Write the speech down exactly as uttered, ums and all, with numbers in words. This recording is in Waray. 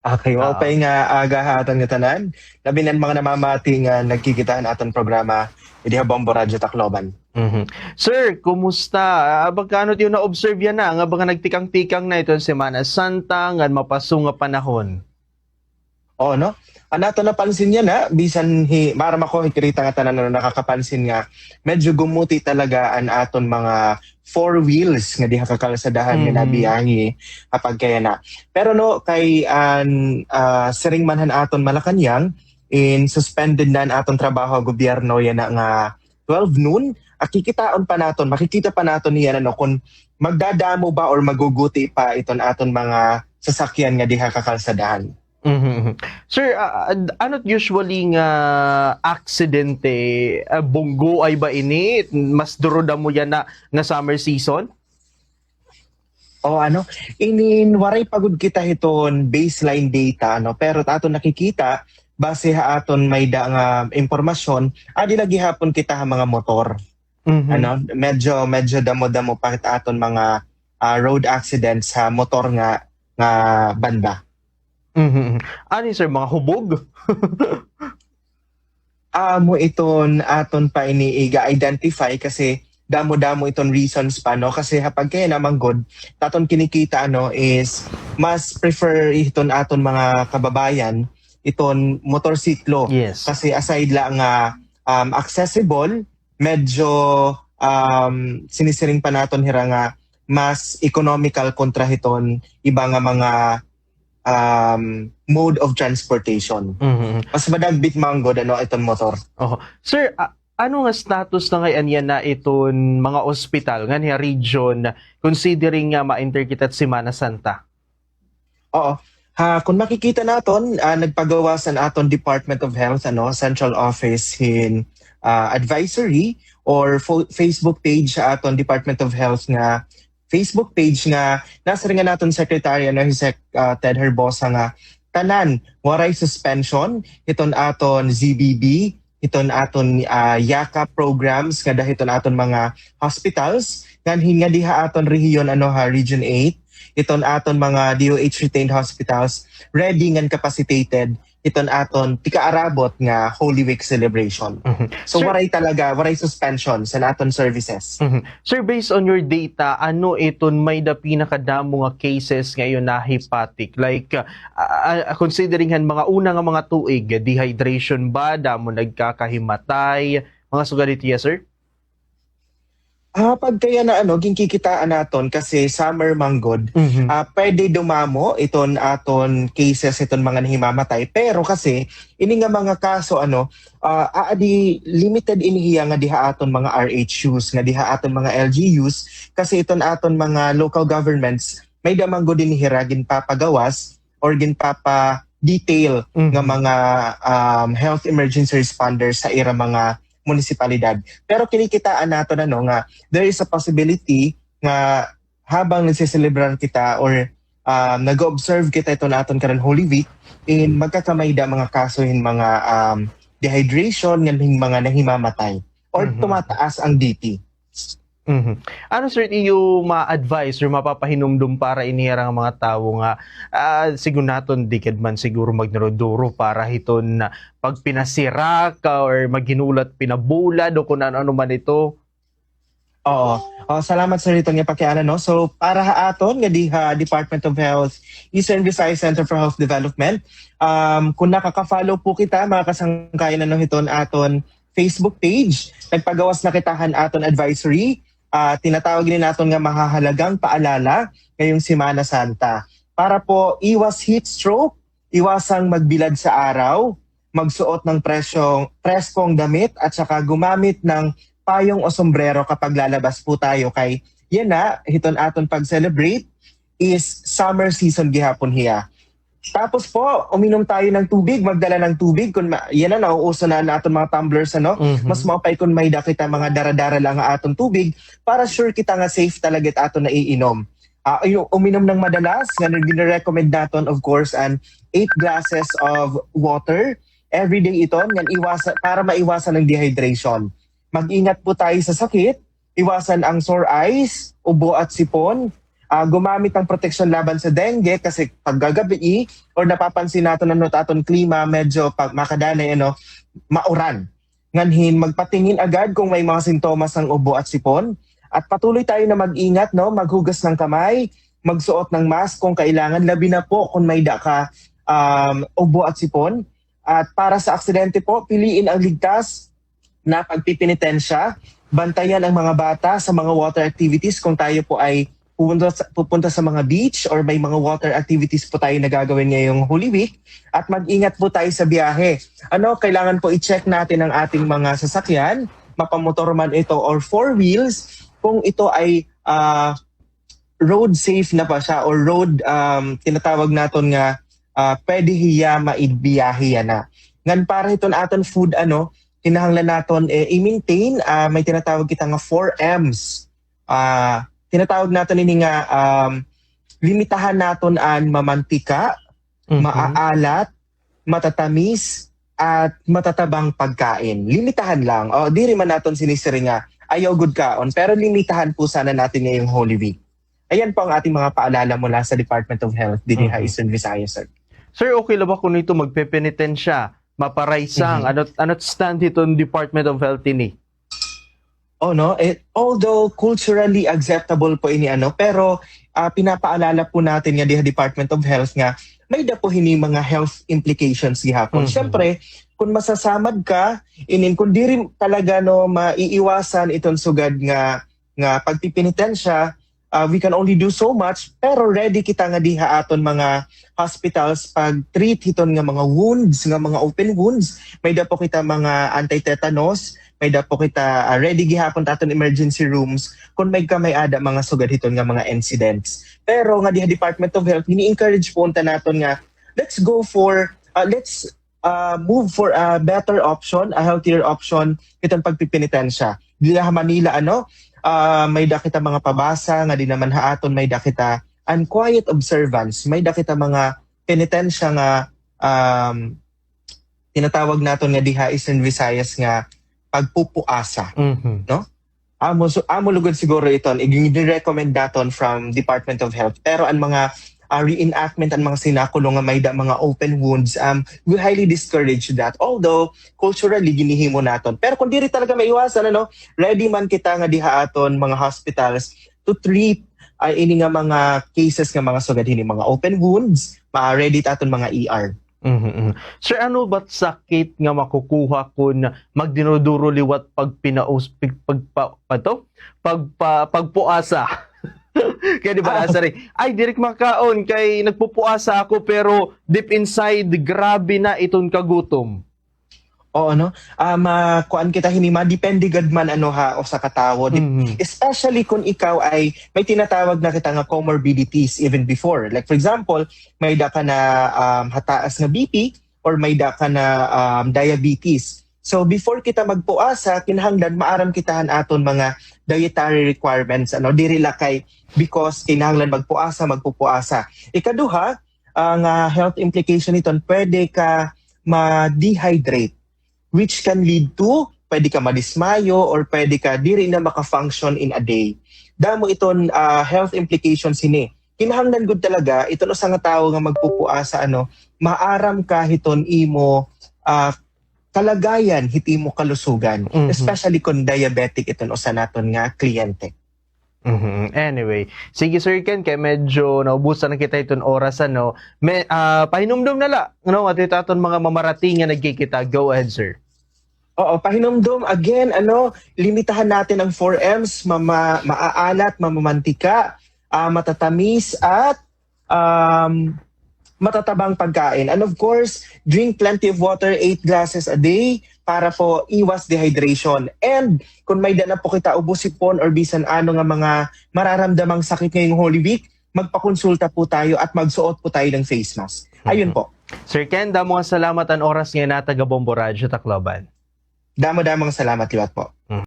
Okay, maupay nga aga ha aton ngatanan. Labi na an mga namamati nga nagkikita han aton programa, idi ha Bombo Radyo Tacloban. Mhm. Sir, kumusta? Ah, bangkano it iyo na-observe yana nga baga nagtikang-tikang na iton Semana Santa, ngan mapaso nga panahon? Oo, no? An aton napansin yana, bisan hi, maaram ako, hikiri ta ngatanan, ano, nakakapansin nga medyo gumuti talaga an aton mga four wheels nga diha kakalsadahan nga nabiyahe ha pagkayana. Pero, no, kay an, ah, siring man han aton Malacañang, in suspended na an aton trabaho ha gobyerno yana nga twelve noon, ah, kikitaon pa naton, makikita pa naton niyan, ano, kon magdadamo ba or maguguti pa iton aton mga sasakyan nga diha kakalsadahan. Mhm, mhm. Sir, ah, ah, ano it usually nga aksidente, ah, bunggoay ba ini? Mas durudamo yana nga summer season? O, ano, inin waray pa gud kita hiton baseline data, ano, pero it aton nakikita, base ha aton mayda nga impormasyon, adi la gihapon kita ha mga motor. Mhm. Ano, medyo, medyo damo-damo pa it aton mga, ah, road accidents ha motor nga, nga banda. Mhm, mhm. Ano, sir, mga hubog? Amo iton aton pa ini iga-identify kasi damo-damo iton reasons pa, no? Kasi ha pagkayana man gud, it aton kinikita, ano, is mas prefer iton aton mga kababayan iton motorsiklo. Yes. Kasi aside la nga, um, accessible, medyo, um, sinisiring pa naton hira nga mas economical kontra hiton iba nga mga, um, mode of transportation. Mhm. Mas madagbit man gud, ano, iton motor. Oho. Sir, a-, ano nga status na ngay-an yana iton mga ospital nganhi ha region, considering nga ma-enter kita hit Semana Santa? Oo. Ha, kon makikita naton, ah, nagpagawas an aton Department of Health, ano, central office hin, ah, advisory or fo-, Facebook page sa aton Department of Health nga Facebook page nga nasiring an aton secretary, ano, hi Sec, ah, Ted Herbosa nga tanan, waray suspension hiton aton Z B B, hiton aton, ah, yakap programs ngada hiton aton mga hospitals, nganhi nga diha aton rehiyon, ano, ha Region eight, hiton aton mga D O H retained hospitals, ready ngan capacitated hiton aton pikaarabot nga Holy Week celebration. Mhm. So, sir, waray talaga, waray suspension sa aton services. Mhm. Sir, based on your data, ano iton mayda pinakadamo nga cases nga iyo nahipatik? Like, ah, ah, considering han mga una nga mga tuig, dehydration ba, damo nagkakahimatay, mga sugad hito, sir? Ah, pagkayana, ano, ginkikitaan naton kasi summer man gud. Mhm. Ah, pwede dumamo iton aton cases, iton mga nahimamatay. Pero kasi, ini nga mga kaso, ano, ah, aadi limited ini hiya nga diha aton mga R H Us, nga diha aton mga L G Us, kasi iton aton mga local governments, mayda man gud ini hira ginpapagawas or ginpapa-detail, mhm, nga mga, um, health emergency responders sa ira mga munisipalidad. Pero kinikitaan naton, ano, nga there is a possibility nga habang nagseselebrar kita or, um, nag-observe kita iton aton karon Holy Week, in magkakamayda mga kaso hin mga, um, dehydration, ngan hin mga nahimamatay or, mhm, tumataas ang D T. Mhm. Ano, sir, iyo ma-advise or mapapahinumdom para ini hira nga mga tawo nga, ah, sigon naton di gad man siguro magduro-duro para hiton pagpinasirak, ah, or maghinulat pinabulad o kon ano-ano man ito? Oo. Oh, salamat, sir, hiton nga pakiana, no? So, para ha aton nga diha Department of Health, Eastern Visayas Center for Health Development, um, kon nakaka-follow po kita, mga kasangkayan, ano, hiton aton Facebook page, nagpagawas na kita han aton advisory, ah, tinatawag ini naton nga mahahalagang paalala ngayong Semana Santa. Para po iwas heat stroke, iwasang magbilad sa araw, magsuot ng presyong, preskong damit, at saka gumamit ng payong o sombrero kapag lalabas po tayo kay yana, hiton aton pag-celebrate is summer season gihapon hiya. Tapos po, uminom tayo ng tubig, magdala ng tubig. Kung ma-, yana, nauuso na an aton mga tumblers, ano? Mhm. Mas maupay kung mayda kita mga dara-dara lang nga aton tubig para sure kita nga safe talaga it aton naiinom. Ah, uy-, uminom ng madalas, nga gine-recommend naton, of course, an eight glasses of water every day iton, ngan iwasa-, para maiwasan ang dehydration. Mag-ingat po tayo sa sakit, iwasan ang sore eyes, ubo at sipon, ah, gumamit ng proteksyon laban sa dengue kasi pag gagabii or napapansin naton ano ta aton klima, medyo pag makadanay, ano, mauran. Nganhin, magpatingin agad kung may mga sintomas ng ubo at sipon. At patuloy tayo na mag-ingat, no? Maghugas ng kamay, magsuot ng mask kung kailangan, labi na po kung may da ka, um, ubo at sipon. At para sa aksidente po, piliin ang ligtas na pagpipinitensya. Bantayan ang mga bata sa mga water activities kung tayo po ay pupunta sa, pupunta sa mga beach or may mga water activities po tayo na gagawin ngayong Holy Week. At mag-ingat po tayo sa biyahe. Ano, kailangan po i-check natin ang ating mga sasakyan, mapamotor man ito or four wheels, kung ito ay, ah, road safe na pa siya or road, um, tinatawag naton nga, ah, pwede hiya maibiyahe yana. Ngan para hiton aton food, ano, kinahanglan naton, eh, i-maintain, ah, may tinatawag kita nga four M's. Ah, tinatawag naton ini nga, um, limitahan naton an mamantika, Mhm. maaalat, matatamis, at matatabang pagkain. Limitahan lang. O, diri man naton sinisiring nga ayaw gud kaon, pero limitahan po sana natin ngayong Holy Week. Ayan po ang ating mga paalala mula sa Department of Health diri ha Mhm. Eastern Visayas, sir. Sir, okay la ba kung ito magpepenitensya, maparaysang, Mhm. ano't, ano't stand hiton Department of Health ini? Oh, no? Eh, although culturally acceptable po ini, ano, pero, ah, pinapaalala po natin nga diha Department of Health nga may da po hini mga health implications gihapon. Mhm. Siyempre, kung masasamad ka, inin kung diri talaga, no, maiiwasan iton sugad nga, nga pagpipinitensya, ah, we can only do so much, pero ready kita nga diha aton mga hospitals pag-treat hiton nga mga wounds, nga mga open wounds. May da po kita mga anti-tetanus, may da po kita, ah, ready gihapon ta aton emergency rooms kung may ka may-ada mga sugad hiton nga mga incidents. Pero nga diha Department of Health, ini-encourage po unta naton nga, let's go for, ah, let's, ah, move for a better option, a healthier option, hiton pagpipinitensya. Diha ha Manila, ano, ah, may da kita mga pabasa nga di naman ha aton, may da kita an quiet observance, may da kita mga penitensya nga, um, tinatawag naton nga diha Eastern Visayas nga pagpupuasa, Mhm. no? Amo, so, amo lugod siguro iton, i-recommend naton from Department of Health. Pero an mga, ah, reenactment, an mga sinakulo nga may da mga open wounds, um, we highly discourage that. Although, culturally, ginihimo naton. Pero kung diri talaga maiwasan, ano, ready man kita nga diha aton mga hospitals to treat, ah, ini nga mga cases nga mga sugad hini, mga open wounds, ma-ready ta aton mga E R. Mhm, mhm. Sir, ano ba't sakit nga makukuha kun magdinuduro liwat pagpinaus-, pag-, pagpa-, ano to? Pagpa-, pagpuasa? Kay di ba, Ah. nasa rin, "Ay, diri ak makaon kay nagpupuasa ako," pero deep inside, grabe na iton kagutom. Oo, no? Ah, ma-, kuan kita hini, madepende gad man, ano, ha usa ka tawo. Dep-, Mhm. especially kung ikaw ay may tinatawag na kita nga comorbidities even before. Like, for example, may da ka na, um, ha taas nga B P or may da ka na, um, diabetes. So, before kita magpuasa, kinahanglan maaram kita han aton mga dietary requirements, ano, diri la kay because kinahanglan magpuasa, magpupuasa. Ikaduha, ang, ah, health implication hiton, pwede ka ma-dehydrate, which can lead to, pwede ka madismayo or pwede ka diri na maka-function in a day. Damo iton, ah, health implications hini. Kinahanglan gud talaga, iton usa nga tawo nga magpupuasa, ano, maaram ka hiton imo, ah, kalagayan, hit imo kalusugan, Mhm. especially kung diabetic iton usa naton nga kliyente. Mhm. Anyway, sige, Sir Ken, kay medyo naubusan na kita iton oras, ano. May, ah, pahinumdom na la, ano, ato ito aton mga mamaratid nga nagkikita. Go ahead, sir. Oo, pahinumdom. Again, ano, limitahan natin ang four M's, mama-, maaalat, mamamantika, ah, matatamis, at, um, matatabang pagkain. And of course, drink plenty of water, eight glasses a day, para po iwas dehydration. And kung may da na po kita ubo, sipon, or bisan ano nga mga mararamdamang sakit ngayong Holy Week, magpakonsulta po tayo at magsuot po tayo ng face mask. Ayun Mhm. po. Sir Ken, damo nga salamat an oras nga inhatag ha Bombo Radyo Tacloban. Damo-damo nga salamat liwat po. Mhm.